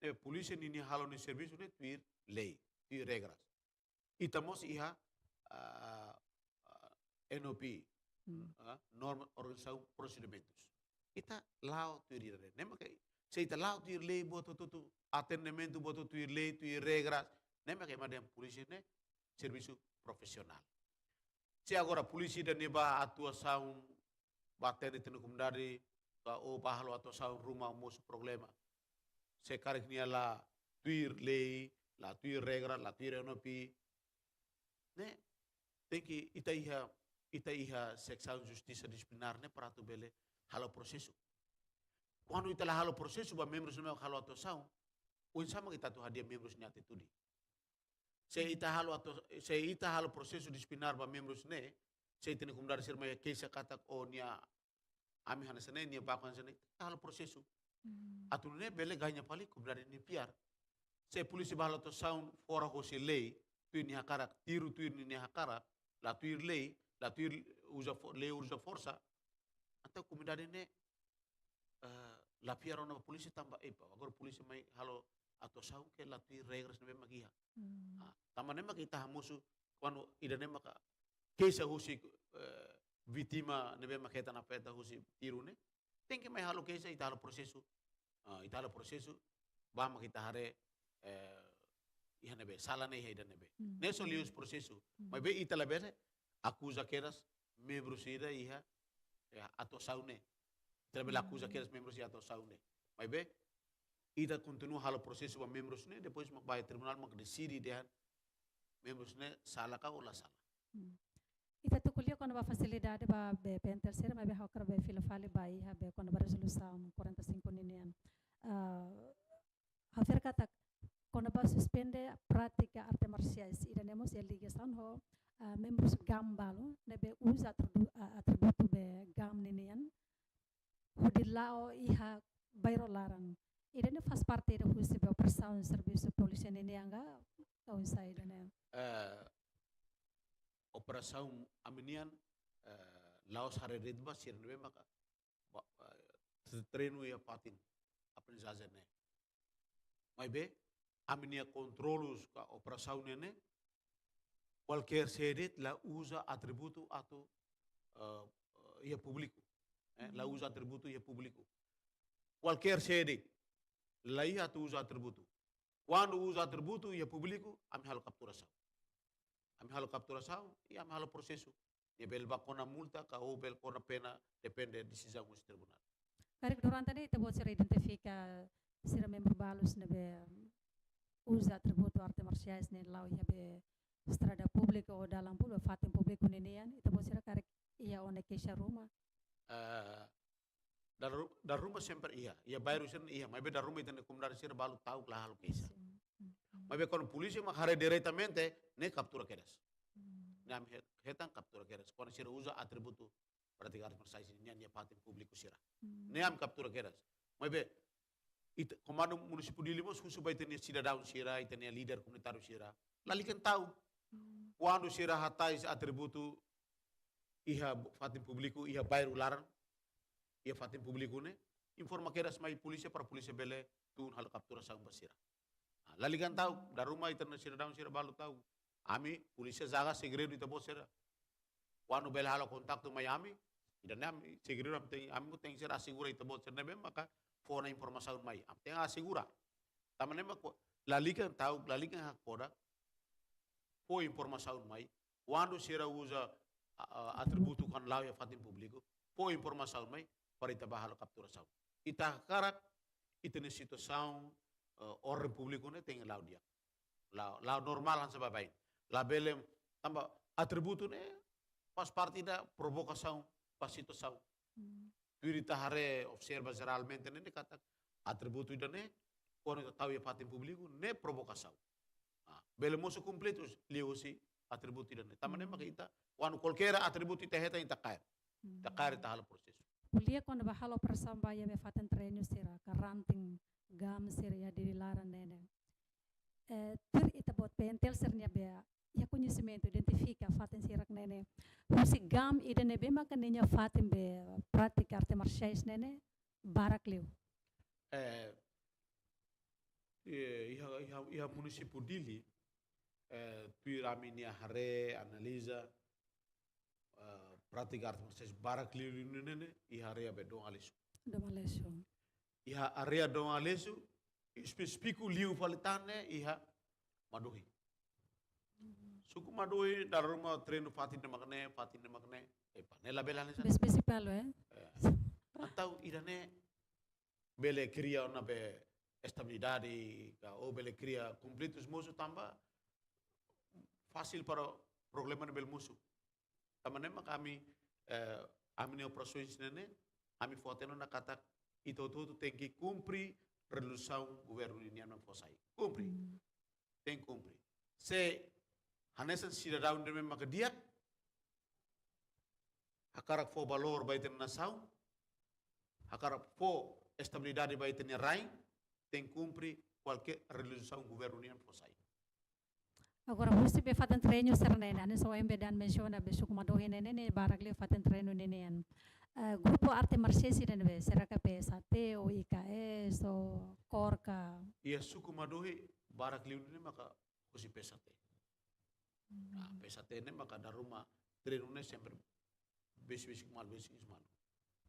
ne'e polísia ninia halo nia servisu ne'e tuir lei, tuir regras. Ita mós iha, ah, ah, N O P, ah, norma organizasaun prosedimentus. Ita la'o tuir ida-ne'e. Ne'e mak, se ita la'o tuir lei buat hotu-hotu, atendimentu buat hotu tuir lei, tuir regras, ne'e mak ema dehan polísia ne'e servisu profisionál. Se agora polísia ida-ne'e ba atuasaun, ba atende ita-nia komunidade, ka ou ba halo atuasaun ruma mosu problema. se karik nia la tuir lei, la tuir regra, la tuir N O P, ne'e, tenke ita iha, ita iha seksaun justisa disiplinár ne'e para atu bele halo prosesu. Kuandu ita la halo prosesu ba membrus ne'ebé halo atuasaun, oinsá mak ita atu hadi'a membrus nia atitude? Se ita halo atu, se ita halo prosesu disiplinár ba membrus ne'e, se ita-nia komunidade sira mai keixa katak, "Oh, nia ami hanesan ne'e, nia baku hanesan ne'e," ita halo prosesu. Hmm. Atu nune'e bele gaña fali komunidade nia fiar. Se polísia bá halo atuasaun fora hosi lei, tuir nia hakarak, tiru tuir nia hakarak, la tuir lei, la tuir uza fo-, lei uza forsa, entaun komunidade ne'e, eh, la fiar ona ba polísia tanba, "Epa, agora polísia mai halo atuasaun ke la tuir regras ne'ebé mak iha." Hmm. Ah, tanba ne'e mak ita hamosu, kuandu ida-ne'e maka keixa husi, eh, vítima ne'ebé mak hetan afeta husi tiru ne'e, tenke mai halo keixa, ita halo prosesu. Ah, ita halo prosesu, bá mak ita haree, eh, iha ne'ebé, sala ne'e iha ida ne'ebé. Hmm. Ne'e só liuhusi prosesu. Hmm. Maibé ita labele akuza kedas membrus ida iha, eh, atuasaun ne'e. Ita labele akuza, hmm, kedas membrus iha atuasaun ne'e. Maibé ita kontinua halo prosesu ba membrus ne'e, depois mak ba tribunál mak deside dehan membrus ne'e sala ka ou la sala. Hmm. Ita tuku lia kona-ba fasilidade ba be PNTL sira, maibé ha'u hakarak be fila fali ba iha be kona-ba rezolusaun quarenta e cinco ninian. Ah, ha'u fiar katak kona-ba suspende prátika arte marsiais, ida-ne'e mós iha ligasaun ho, ah, membrus GAM balu ne'ebé uza atribu-, ah, atributu be GAM ninian hodi la'o iha bairru laran. Ida-ne'e faz parte ida husi be operasaun servisu polísia ninian ka, ka oinsá ida-ne'e? Eh, operasaun ami-nian, eh, la'ós haree de'it ba sira ne'ebé maka ba, eh, treinu iha fatin aprendizajen ne'e. Maibé, ami-nia kontrolu ka operasaun ne'e ne'e, kualkér sé de'it la uza atributu atu, eh, eh, iha públiku. Eh, la, hmm, uza atributu iha públiku. Kualkér sé de'it, la iha atu uza atributu. Kuandu uza atributu iha públiku, ami halo kapturasaun. Ami halo kapturasaun, i ami halo prosesu. Nia bele ba kona multa, ka ou bele kona pena, depende desizaun husi tribunál. Karik durante ne'e, ita-boot sira identifika sira membru balus ne'ebé uza atributu arte marsiais ne'e la'o iha be estrada públika ou dalan públiku, fatin públiku ninian, ita-boot sira karik iha ona keixa ruma? Eh, dala ru-, dala ruma sempre iha. Iha bairru sira iha, maibé dala ruma ita-nia komunidade sira balu ta'uk la halo keixa. Sin. Hmm, hmm. Maibé kuandu polísia mak haree diretamente, ne'e kaptura kedas. Hmm. Ne'e ami he-, hetan kaptura kedas. Kuandu sira uza atributu prátika arte marsiais nian iha fatin públiku sira. Hmm. Ne'e ami kaptura kedas. Maibé, ita, Komandu Munisípiu Dili mós husu ba ita-nia sidadaun sira, ita-nia líder komunitáriu sira. Lalika ta'uk. Hmm. Kuandu sira hatais atributu iha fatin públiku, iha bairru laran, iha fatin públiku ne'e, informa kedas mai polísia para polísia bele tun halo kapturasaun ba sira. Ah, lalika ta'uk, dala ruma ita-nia sidadaun sira balu ta'uk. Ami, polísia jaga segredu ita-boot sira. Kuandu bele halo kontaktu mai ami, ida-ne'e ami segredu, ami tenke, ami tenke ser asegura ita-boot sira ne'ebé maka fó ona informasaun mai. Ami tenke asegura. Tanba ne'e mak lalika ta'uk, lalika hakfodak, fó informasaun mai. Kuandu sira uza, a, a, atributu kan la'o iha fatin públiku, fó informasaun mai para ita bá halo kapturasaun. Ita hakarak ita-nia situasaun, eh, orden públiku ne'e tenke la'o di'ak. La'o, la'o normál hanesan baibain. Labele, tanba atributu ne'e faz parte da provokasaun ba situasaun. Hmm. Tuir ita haree, observa jeralmente ne'e, ne'e katak atributu ida-ne'e, kuandu ita tau iha fatin públiku, ne'e provokasaun. Ah, bele mosu konflitu liuhusi atributu ida-ne'e. Tanba ne'e maka ita, kuandu kualkér atributu ita hetan, ita kaer. Ita kaer, ita halo prosesu. Ko'alia kona-ba halo operasaun ba iha be fatin treinu sira, ka ranting GAM sira iha Dili laran ne'e ne'e. Eh, tuir ita-boot PNTL sira-nia be, iha koñesimentu, identifika fatin sira ne'e ne'e. Husi GAM ida ne'ebé maka ninia fatin be prátika arte marsiais ne'e ne'e barak liu? Eh, eh, iha, iha, iha Munisípiu Dili, eh, tuir ami-nia haree, analiza, eh, prátika arte marsiais barak liu ne'e ne'e, iha área be Dom Aleixo. Dom Aleixo. Iha área Dom Aleixo, espesífiku liu fali tan ne'e iha Madohi. Mhm. Suku Madohi, dala ruma treinu fatin ne'e mak ne'e, fatin ne'e mak ne'e. Epa, ne'e labele hanesan. Be espesífiku, eh? Eh. Entaun ida-ne'e bele kria ona be estabilidade, ka ou bele kria konflitus mosu tanba fasil para problema ne'e bele mosu. Tanba ne'e mak ami, eh, ami-nia operasaun sira-ne'e, ami fó hatene ona katak ita hotu-hotu tenke kumpre rezolusaun governu nian mak fó sai. Kumpre. Hmm. Tenke kumpre. Se hanesan sidadaun ida ne'ebé maka di'ak, hakarak fó valór ba ita-nia nasaun, hakarak fó estabilidade ba ita-nia rain, tenke kumpre kualkér rezolusaun governu nian fó sai. Agora, husi be fatin treinu sira-ne'e, hanesan ohin be dehan mensiona be suku Madohi ne'e, ne'e barak liu fatin treinu ninian. Eh, grupu arte marsiais sira-ne'e be, será que P S H T ou I K S ou KOR ka? Iha suku Madohi barak liu ne'e maka husi P S H T. Hmm. Nah, P S H T ne'e maka dala ruma treinu ne'e sempre besik-besik malu, besik-besik malu.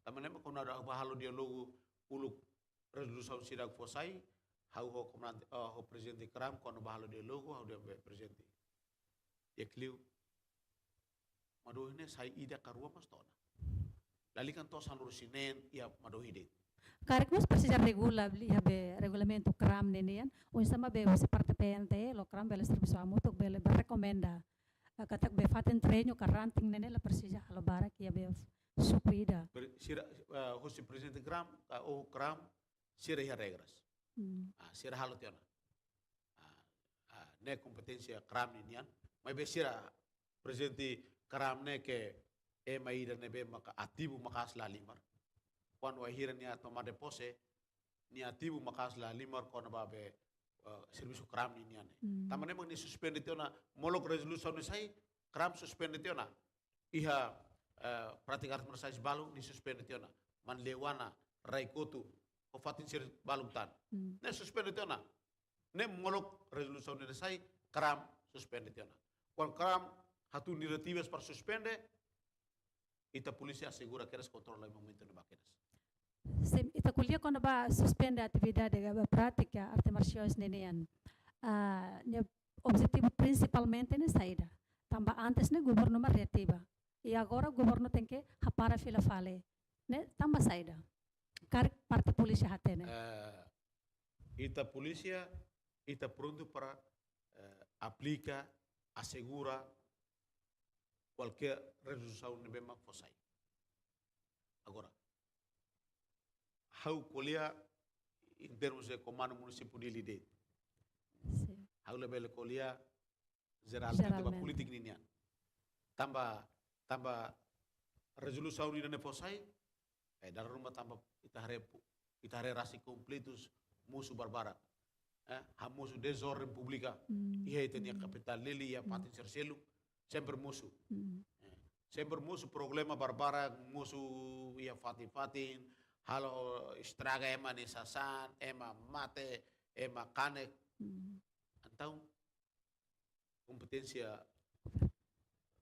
Tanba ne'e mak kuandu ha'u bá halo diálogu uluk rezolusaun sira fó sai, ha'u ho komandante, eh, ho prezidente KRAM, kuandu bá halo diálogu, ha'u dehan be prezidente. Di'ak liu, Madohi ne'e sai ida ka rua mós to'o ona. Lalika to'o sanulu-resin-neen iha Madohi de'it. Karik mós presiza regula, iha be regulamentu KRAM ninian, oinsá mak be husi parte P N T L ho KRAM bele servisu hamutuk, bele, bele rekomenda. Eh, katak be fatin treinu ka ranting ne'e ne'e la presiza halo barak iha be suku ida. Pre-, sira, eh, husi prezidente KRAM, ka ou KRAM, sira iha regras. Hmm. Ah, sira halo tiha ona. Ah, ah, ne'e kompeténsia KRAM ninian. Maibé sira prezidente KRAM ne'e ke ema ida ne'ebé maka ativu maka'as la halimar. Kuandu wainhira nia tomada de pose, nia ativu maka'as la halimar kona-ba be, eh, servisu KRAM ninian ne'e. Hmm. Tanba ne'e mak nia suspende tiha ona, molok rezolusaun ne'e sai, KRAM suspende tiha ona. Iha, eh, prátika arte marsiais balu nia suspende tiha ona. Manleuana, Rai-Kotu, ho fatin sira balun tan. Hmm. Ne'e suspende tiha ona. Ne'e molok rezolusaun ne'e sai, KRAM suspende tiha ona. Kuandu KRAM hatún diretivas para suspende, ita polísia asegura kedas kontrola iha momentu ne'ebá kedas. Sim, ita ko'alia kona-ba suspende atividade ka ba prátika arte marsiais ninian. Ah, nia objetivu prinsipalmente ne'e saida? Tanba antes ne'e governu mak reativa. I agora governu tenke hapara fila fali. Ne'e tanba saida? Karik parte polísia hatene. Eh, ita polísia, ita prontu para, eh, aplika, asegura kualkér rezolusaun ne'ebé mak fó sai. Agora, ha'u ko'alia em termos de Komandu Munisípiu Dili de'it. Sim. Ha'u labele ko'alia jeralmente ba, jeralmente, polítika ninian. Tanba, tanba rezolusaun ida ne'e fó sai, eh, dala ruma tanba ita haree pu-, ita haree rasik konflitus mosu barbarak. Eh, hamosu dezorden públika. Hmm. Iha ita-nia, hmm, kapitál Dili, iha, hmm, fatin sira seluk, sempre mosu. Hmm. Eh, sempre mosu problema barbarak, mosu iha fatin-fatin, halo estraga ema nia sasán, ema mate, ema kanek. Hmm. Entaun, kompeténsia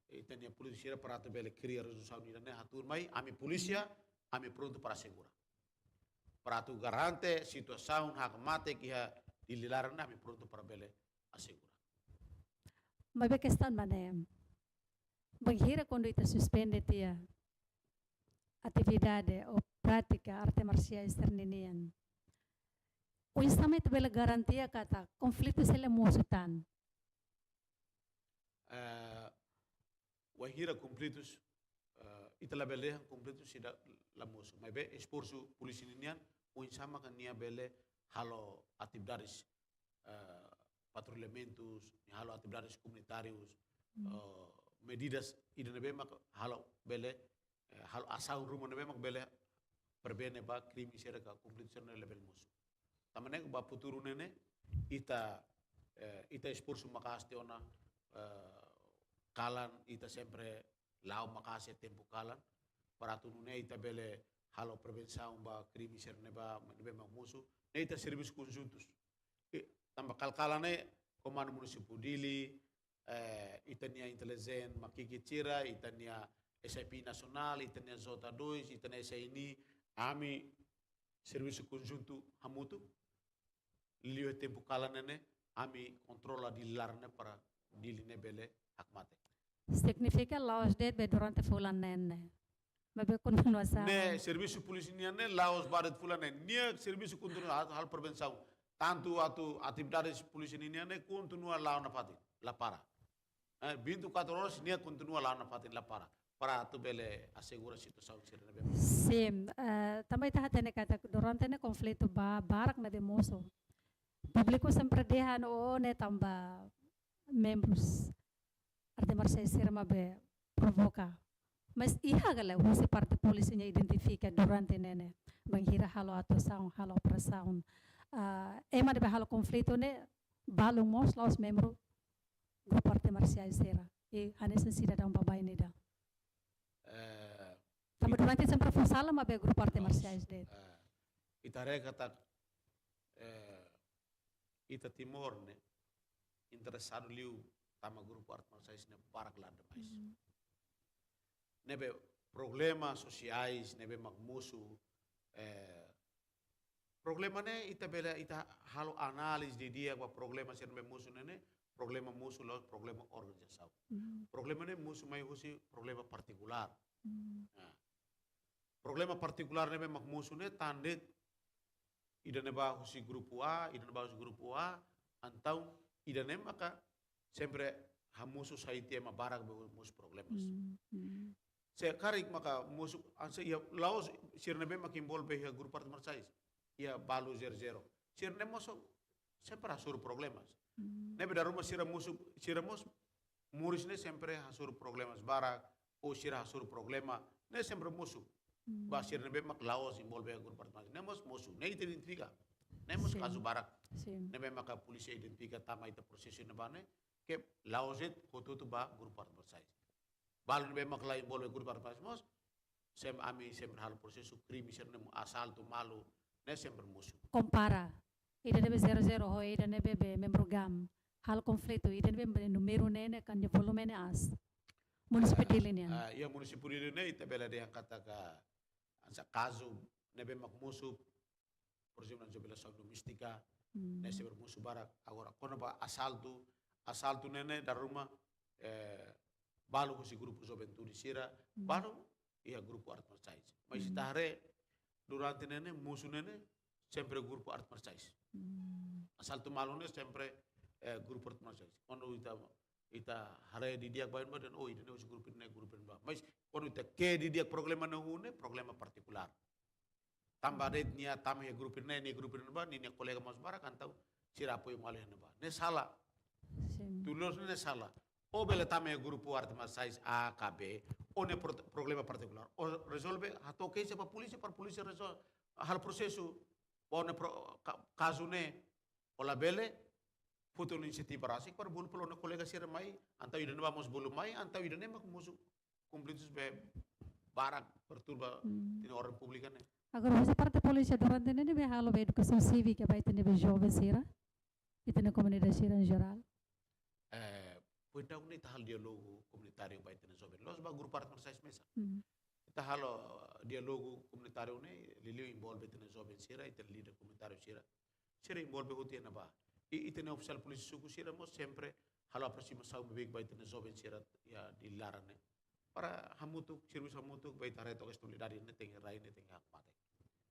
ita-nia polísia sira para atu bele kria rezolusaun ida ne'e hatuur mai, ami polísia, ami prontu para asegura. Para atu garante situasaun hakmatek iha Dili laran ne'e ami prontu para bele asegura. Maibé kestaun mak ne'e, bainhira kuandu ita suspende tiha atividade ou prátika arte marsiais sira-ninian, oinsá mak ita bele garantia katak konflitu sei la mosu tan? Eh, wainhira konflitus, eh, ita labele dehan konflitus seidauk la mosu. Maibé esforsu polísia ninian, oinsá maka nia bele halo atividades, eh, patrullamentus, nia halo atividades komunitárius, hmm, eh, medidas ida ne'ebé maka halo bele, eh, halo asaun ruma ne'ebé mak bele prevene ba krime sira ka konflitu sira ne'e labele mosu. Tanba ne'e ba futuru ne'e ne'e, ita, eh, ita esforsu maka'as tiha ona, eh, kalan, ita sempre la'o maka'as iha tempu kalan, para atu nune'e ita bele halo prevensaun ba krime sira ne'ebá, ne'ebé mak mosu, ne'e ita servisu konjuntus. I, tanba kala-kala ne'e, Komandu Munisípiu Dili, eh, ita-nia intelijen Makiki sira, ita-nia S I P nasionál, ita-nia J dois, ita-nia S I N I, ami servisu konjuntu hamutuk, liu tempu kalan ne'e ne'e, ami kontrola Dili laran ne'e para Dili ne'e bele hakmatek. Signifika la'ós de'it be durante fulan neen ne'e. Maibé kontinuasaun. Ne'e servisu polísia nian ne'e la'ós ba de'it fulan neen. Nia servisu kontinua halo, halo prevensaun. Tantu atu atividades polísia ninian ne'e kontinua la'o nafatin, la para. Eh, vinte e quatro horas nia kontinua la'o nafatin, la para. Para atu bele asegura situasaun sira ne'ebé. Sin, eh, tanba ita hatene katak durante ne'e konflitu ba barak ne'ebé mosu. Públiku sempre dehan, oh, ne'e tanba membrus arte marsiais sira mak be provoka. Mas iha ka lae husi parte polísia nia identifika durante ne'e ne'e, bainhira halo atuasaun, halo operasaun, ah, ema ne'ebé halo konflitu ne'e balu mós la'ós membru grupu arte marsiais sira. I hanesan sidadaun baibain ida. Eh, tanba durante sempre fó sala mak be grupu arte marsiais de'it. Eh, ita haree katak, eh, ita Timor ne'e interesadu liu tama grupu arte marsiais ne'e barak la demais. Mm. Ne'ebé problema sosiais ne'ebé mak mosu, eh, problema ne'e ita bele, ita halo análize didi'ak ba problema sira ne'ebé mosu ne'e ne'e, problema mosu la'ós problema organizasaun. Mm. Problema ne'e mosu mai husi problema partikulár. Mm. Nah, problema partikulár ne'ebé mak mosu ne'e tan de'it ida-ne'ebá husi grupu A, ida-ne'ebá husi grupu A, entaun ida-ne'e maka sempre hamosu sai tiha ema barak be mosu problemas. Mm, mm. Se karik maka mosu, hanesan iha la'ós sira ne'ebé maka envolve iha grupu arte marsiais, iha balu zero zero. Sira ne'e mós sempre hasoru problemas. Mm. Ne'ebé dala ruma sira mosu, sira mós moris ne'e sempre hasoru problemas barak, ou sira hasoru problema, ne'e sempre mosu. Mm. Ba sira ne'ebé mak la'ós envolve iha grupu arte marsiais, ne'e mós mosu, ne'e ita identifika. Ne'e mós, sin, kazu barak. Sin. Ne'ebé maka polísia identifika tama ita prosesu ne'ebá ne'e, ke la'ós de'it hotu-hotu ba grupu arte marsiais. Balu ne'ebé mak la envolve grupu arte marsiais mós, sem, ami sempre halo prosesu krime sira ne'e, asaltu malu, ne'e sempre mosu. Kompara ida ne'ebé zero zero ho ida ne'ebé be membru GAM halo konflitu, ida ne'ebé be númeru ne'e ne'e kan volume ne'e aas. Munisípiu, ah, Dili nian. Ah, iha munisípiu Dili ne'e ita bele dehan katak hanesan kazu ne'ebé mak mosu, por ezemplu, hanesan violasaun doméstika, hmm, ne'e sempre mosu barak. Agora, kona-ba asaltu, asaltu ne'e ne'e dala ruma, eh, balu husi grupu juventude sira, hmm, balu iha grupu arte marsiais. Mas, hmm, ita haree durante ne'e ne'e, mosu ne'e ne'e, sempre grupu arte marsiais. Hmm. Asaltu malu ne'e sempre, eh, grupu arte marsiais. Kuandu ita, ita haree didi'ak ba, ba dehan, oh, ida-ne'e husi grupu ne'e, grupu ne'ebá. Mas kuandu ita ke'e didi'ak problema ne'e ne'e, problema partikulár. Tanba de'it nia tama iha grupu ne'e, nia grupu ne'ebá, nia, nia kolega mós barak, entaun sira apoiu malu iha ne'ebá. Ne'e sala. Sin. Tuir loloos ne'e sala. Ó bele tama iha grupu arte marsiais A ka B, ó-nia pro-, problema partikulár, ó rezolve, hato'o keixa ba polísia, para polísia rezolve, halo prosesu, ba ó-nia pro-, ka-, kazu ne'e, ó labele foti ó-nia inisiativa rasik para bolu fali ó-nia kolega sira mai, entaun ida-ne'ebá mós bolu mai, entaun ida-ne'e mak mosu konflitus be barak perturba, hmm, tiha ona ordem públika ne'e. Agora, husi parte polísia durante ne'e ne'ebé halo be edukasaun sívika ba ita-nia be joven sira, ita-nia komunidade sira em geral? Eh, pois entaun ne'e ita halo diálogu komunitáriu ba ita-nia joven. La'ós ba grupu arte marsiais mesak. Hmm. Ita halo diálogu komunitáriu ne'e, liuliu envolve ita-nia joven sira, ita-nia líder komunitáriu sira. Sira envolve hotu iha ne'ebá. I ita-nia ofisiál polísia suku sira mós sempre halo aproximasaun beibeik ba ita-nia joven sira iha Dili laran ne'e. Para hamutuk, servisu hamutuk, ba ita haree katak estabilidade ne'e tenke rai, ne'e tenke hakmatek.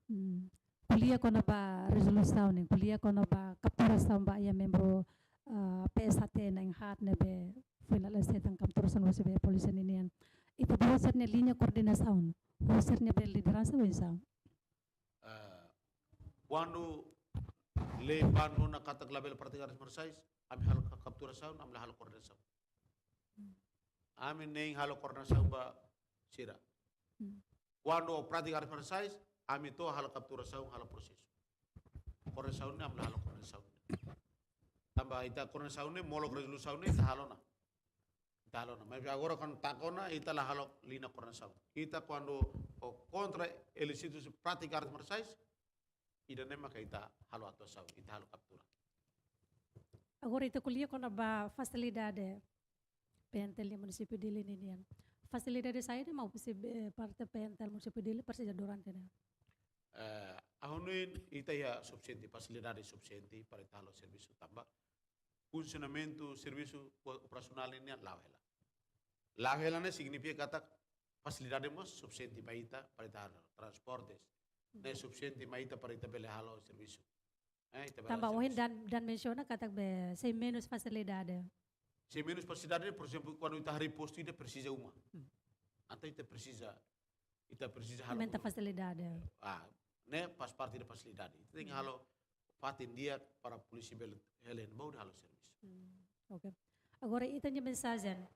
Hmm. Ko'alia kona-ba rezolusaun ne'e, ko'alia kona-ba kapturasaun ba iha membru, ah, P S H T na'in haat ne'ebé foin halo S T tan kapturasaun husi be polísia ninian. Ita-boot sira-nia liña koordenasaun, husi sira-nia be lideransa oinsá? Ah, kuandu lei ban ona katak labele pratika arte marsiais, ami halo ka-, kapturasaun, ami la halo koordenasaun. Ami nein halo koordenasaun ba sira. Hmm. Kuandu pratika arte marsiais, ami to'o halo kapturasaun, halo prosesu. Koordenasaun ne'e, ami la halo koordenasaun. Tanba ita koordenasaun ne'e, molok rezolusaun ne'e, ita halo ona. Ita halo ona. Mas agora kuandu taka ona, ita la halo liña koordenasaun. Ita kuandu ó kontra ilísitu pratika arte marsiais, ida-ne'e maka ita halo atuasaun, ita halo kaptura. Agora ita ko'alia kona-ba fasilidade PNTL iha munisípiu Dili ninian. Fasilidade saida mak husi be-, parte PNTL munisípiu Dili presiza durante ne'e? Eh, ha'u hanoin ita iha sufisiente, fasilidade sufisiente para ita halo servisu tanba funsionamentu servisu o-, operasionál ne'e la'o hela. La'o hela ne'e signifika katak fasilidade mós sufisiente ba ita para ita halo transportes. Ne'e sufisiente ba ita para ita bele halo servisu. Eh, ita bele Tanba halo ohin servisu. Daan, Daan mensiona katak be sei menus fasilidade. Sei menus fasilidade, por ezemplu, kuandu ita harii postu ita presiza uma. Hmm. Entaun ita presiza, ita presiza halo Aumenta uma. Fasilidade. Ah, ne'e faz parte da fasilidade. Ita tenke Hmm. halo fatin di'ak para polísia bele hela iha ne'ebá hodi halo servisu. Hmm, oke. Agora, ita-nia mensajen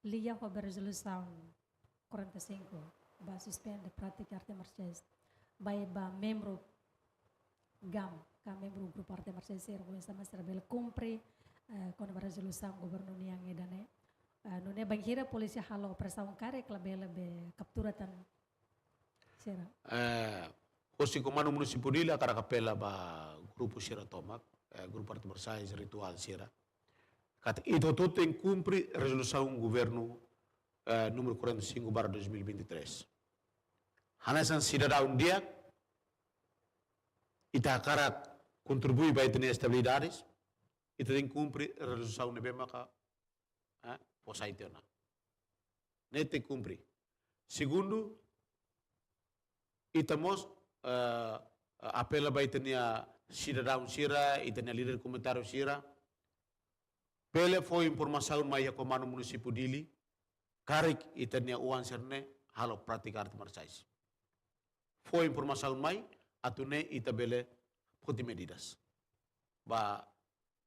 liga ho rezolusaun quarenta e cinco, ba suspende prátika arte marsiais. Ba, ba membru GAM, ka membru grupu arte marsiais sira, oinsá mak sira bele kumpre, eh, kona-ba rezolusaun governu nian ida-ne'e. Eh, nune'e bainhira polísia halo operasaun karik labele be kaptura tan sira. Eh, hosi Komandu Munisípiu Dili hakarak apela ba grupu sira tomak, eh, grupu arte marsiais rituál sira. Katak ita hotu tenke kumpre rezolusaun governu, eh, númeru quarenta e cinco barra dois mil e vinte e três. Hanesan sidadaun di'ak, ita hakarak kontribui ba ita-nia estabilidade, ita tenke kumpre rezolusaun ne'ebé maka, eh, fó sai tiha ona. Ne'e tenke kumpre. Segundu, ita mós, eh, apela ba ita-nia sidadaun sira, ita-nia líder komunitáriu sira, bele fó informasaun mai iha Komandu Munisípiu Dili, karik ita-nia oan sira-ne'e halo prátika arte marsiais. Fó informasaun mai, atu nune'e ita bele foti medidas. Ba,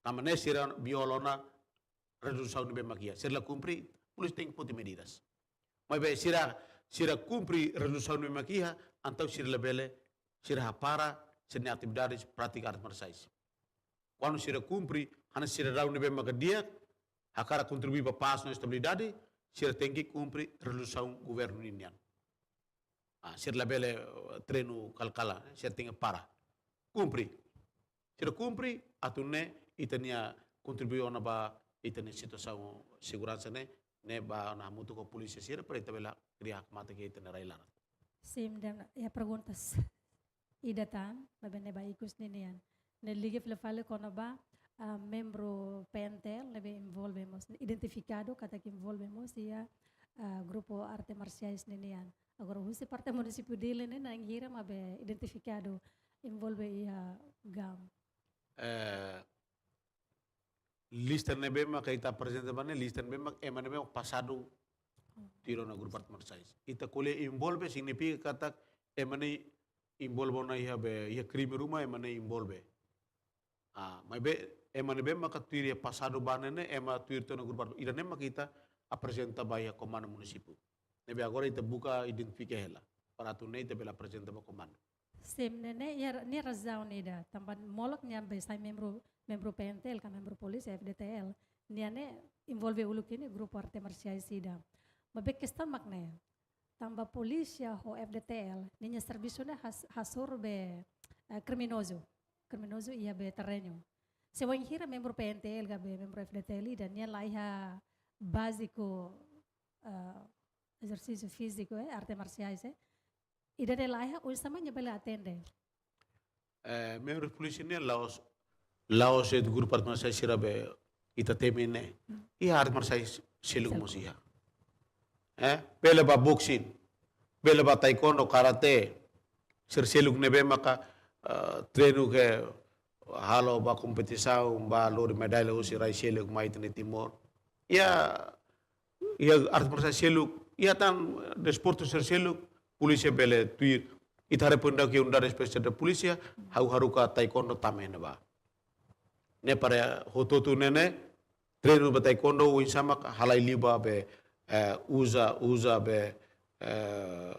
tanba ne'e sira viola ona rezolusaun ne'ebé mak iha. Sira la kumpre, polísia tenke foti medidas. Maibé sira, sira kumpre rezolusaun ne'ebé mak iha, entaun sira labele, sira hapara sira-nia atividade prátika arte marsiais. Kuandu sira kumpre, hanesan sidadaun ne'ebé maka di'ak, hakarak kontribui ba pás no estabilidade, sira tenke kumpre rezolusaun governu ninian. Ah, sira labele, eh, treinu kala-kala, sira tenke para. Kumpre. Sira kumpre, atu nune'e ita-nia kontribui ona ba ita-nia situasaun seguransa ne'e, ne'e ba ona hamutuk ho polísia sira, para ita bele kria hakmatek iha ita-nia rai-laran. Sim, dan iha perguntas ida tan, maibé ne'e ba ikus ninian. Ne'e liga fila fali kona-ba, ah, membru P N T L ne'ebé envolve mós, identifikadu katak envolve mós iha, ah, grupu arte marsiais ninian. Agora, husi parte Munisípiu Dili ne'e, na'in hira mak be identifikadu envolve iha GAM? Eh, lista ne'ebé maka ita aprezenta ba ne'e, lista ne'ebé maka ema ne'ebé maka pasadu Hmm. tuir ona grupu arte marsiais. Ita ko'alia envolve signifika katak ema ne'e envolve ona iha be, iha krime ruma ema ne'e envolve. Ah, maibé ema ne'ebé maka tuir iha pasadu ba ne'e ne'e, ema tuir tiha ona grupu arte, ida-ne'e maka ita aprezenta ba iha komandu munisípiu. Ne'ebé agora ita buka identifika hela. Para atu nune'e ita bele aprezenta ba komandu. Sim, ne'e, ne'e, iha, ne'e razaun ida. Tanba molok nia be sai membru, membru P N T L ka membru polísia F D T L. Nia ne'e envolve uluk ne'e grupu arte marsiais ida. Maibé kestaun mak ne'e. Tanba polísia ho F D T L, ninia servisu ne'e has-, hasoru be, eh, kriminozu. Kriminozu iha be terrenu. Se wainhira membru P N T L ka be membru F D T L ida, nia la iha báziku, eh, ezersísiu fíziku, eh, arte marsiais, eh. Ida-ne'e la iha, oinsá mak nia bele atende? Eh, membru polísia ne'e la'ós, la'ós de'it grupu arte marsiais sira be ita temi ne'e. Hmm. Iha arte marsiais seluk Seluk. mós iha. Eh, bele ba boxing, bele ba taekwondo, karate, sira seluk ne'ebé maka, eh, treinu ke halo ba kompetisaun, ba lori medalla husi rai seluk mai ita-nia Timor. Iha, iha arte marsiais seluk, iha tan desportu sira seluk, polísia bele tuir. Ita haree pun dak iha unidade espesiál da polísia, ha'u haruka taekwondo tama iha ne'ebá. Ne'e para hotu-hotu ne'e ne'e, treinu ba taekwondo, oinsá mak halai liu ba be, eh, uza, uza be, eh,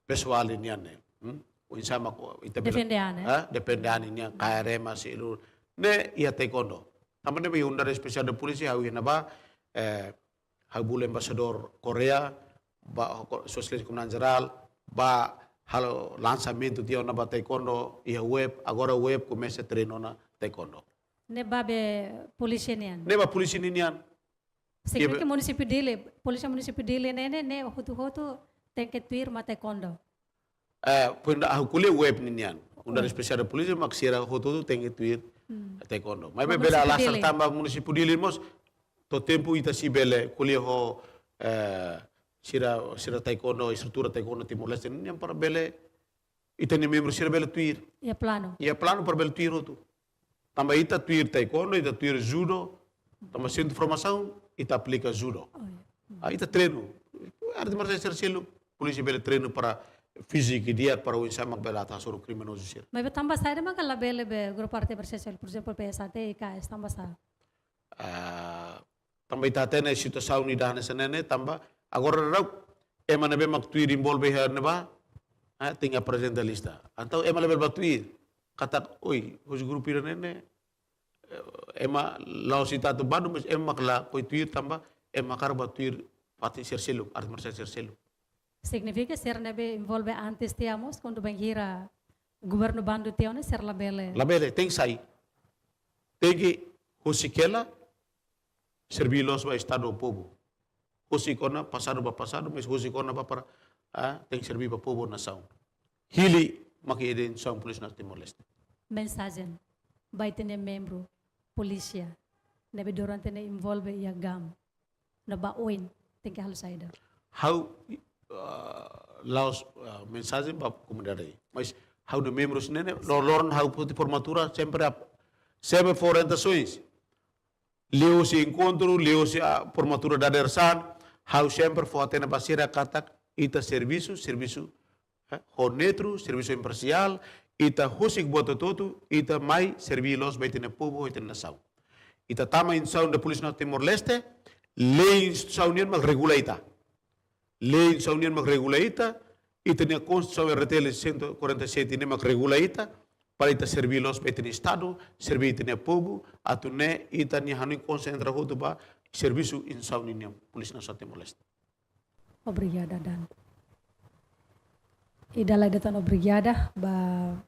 pesoál nian ne'e. Hmm? Oinsá mak ita bele Defende an, eh? Eh, defende an nian, kaer ema seluk. Ne'e iha taekwondo. Tanba ne'e iha unidade espesiál da polísia, ha'u iha ne'ebá, eh, ha'u bolu embaixadór Koreia, ba, ko-, Sua Exelénsia Komandante Jerál, ba halo lansamentu tiha ona ba taekwondo, iha web, agora web komesa treinu ona taekwondo. Ne'e ba be polísia nian? Ne'e ba polísia nian. Signifika Iha be- munisípiu Dili, polísia munisípiu Dili ne'e, ne'e, ne'e hotu-hotu tenke tuir mak taekwondo. Eh, pun ida ha'u ko'alia web nian. Unidade Web. Espesiál da polísia mak sira hotu-hotu tenke tuir Hmm. taekwondo. Maibé Ba bele munisípiu alasar Dili. tanba munisípiu Dili mós, to'o tempu ita sei bele ko'alia ho, eh, sira, sira taekwondo, estrutura taekwondo Timor-Leste nian para bele, ita-nia membru sira bele tuir. Iha planu. Iha planu para bele tuir hotu. Tanba ita tuir taekwondo, ita tuir judo, tanba sentru formasaun, ita aplika judo. Oh, ya. Ah, ita treinu. Arte marsiál sira seluk, polísia bele treinu para fíziku di'ak para oinsá mak bele atu hasoru kriminozu sira. Maibé tanba saida maka labele be grupu arte marsiál sira, por ezemplu, P S A T, I K S, tanba sá? Ah, tanba ita hatene situasaun ida hanesan ne'e, tanba agora daudaun ema ne'ebé mak tuir envolve iha ne'ebá, ah, tenke aprezenta lista. Entaun ema labele bá tuir. Katak, oi, husi grupu ida-ne'e, eh, ema la'ós ita atu bandu, mas ema mak lakohi tuir tanba ema hakarak bá tuir fatin sira seluk, arte marsiál sira seluk. Signifika sira ne'ebé envolve antes tiha mós, kuandu bainhira governu bandu tiha ona, sira labele? Labele, tenke sai. Tenke husik hela, serví loos ba Estadu povu. Husik ona pasadu ba pasadu, mas husik ona ba para, ah, tenke serví ba povu nasaun. Hili mak ida-ne'e instrusaun Polísia Nasionál Timor-Leste. Mensajen ba ita-nia membru polísia ne'ebé durante ne'e envolve iha GAM, no ba oin tenke halo saida? Ha'u, ah, la'ós, ah, mensajen ba komunidade. Mas ha'u-nia membrus ne'e, ne'e, lor-, loron ha'u foti formatura sempre ap-, sempre fó orientasoens. Liuhusi enkontru, liuhusi, ah, formatura dadeer-saan, ha'u sempre fó hatene ba sira katak ita servisu, servisu, eh, ho neutru, servisu imparsiál, ita husik buat hotu-hotu, ita mai serví loos ba ita-nia povu, ita-nia nasaun. Ita tama instrusaun da Polísia Nasionál Timor-Leste, lei instituisaun nian mak regula ita. Lei instituisaun nian mak regula ita, ita-nia Konstituisaun R T L cento e quarenta e sete nian mak regula ita, para ita serví loos ba ita-nia Estadu, serví ita-nia povu, atu nune'e ita-nia hanoin konsentra hotu ba servisu instituisaun nian, Polísia Nasionál Timor-Leste. Obrigada, Dan. I dala ida tan obrigada ba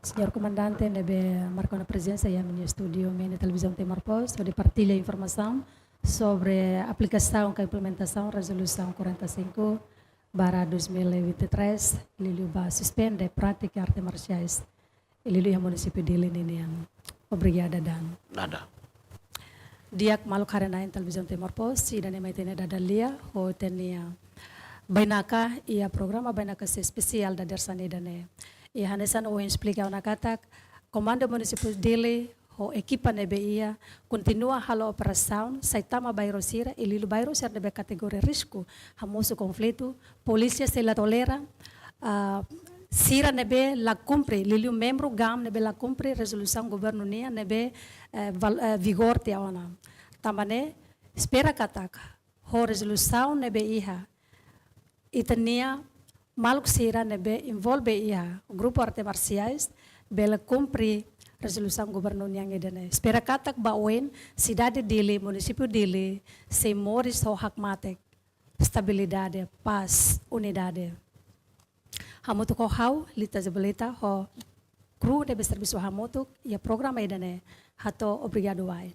Señór Komandante ne'ebé marka ona prezensa iha ami-nia estúdiu M N Televizaun Timor Post, hodi partilla informasaun sobre aplikasaun ka implementasaun Rezolusaun quarenta e cinco barra dois mil e vinte e três, liuliu ba suspende prátika arte marsiais, liuliu iha munisípiu Dili ninian. Obrigada, Dan. Nada. Di'ak, maluk haree-na'in Televizaun Timor Post, ida-ne'e mai ita-nia dada lia, ho ita-nia bainaka iha programa Bainaka Espesiál dadeer-saan ida-ne'e. I hanesan ohin esplika ona katak, Komandu Munisípiu Dili ho ekipa ne'ebé iha kontinua halo operasaun, sai tama bairru sira, liuliu bairru sira ne'ebé kategoria risku hamosu konflitu, polísia sei la tolera, ah, sira ne'ebé la kumpre, liuliu membru GAM ne'ebé la kumpre rezolusaun governu nian ne'ebé, eh, val-, eh, vigor tiha ona. Tanba ne'e, espera katak ho rezolusaun ne'ebé iha, ita-nia maluk sira ne'ebé envolve iha grupu arte marsiais bele kumpre rezolusaun governu nian ida-ne'e. Espera katak ba oin sidade Dili, munisípiu Dili, sei moris ho hakmatek, estabilidade, pás, unidade. Hamutuk ho ha'u, Lita Zebelita, ho kru ne'ebé servisu hamutuk iha programa ida-ne'e, hato'o obrigadu wa'in.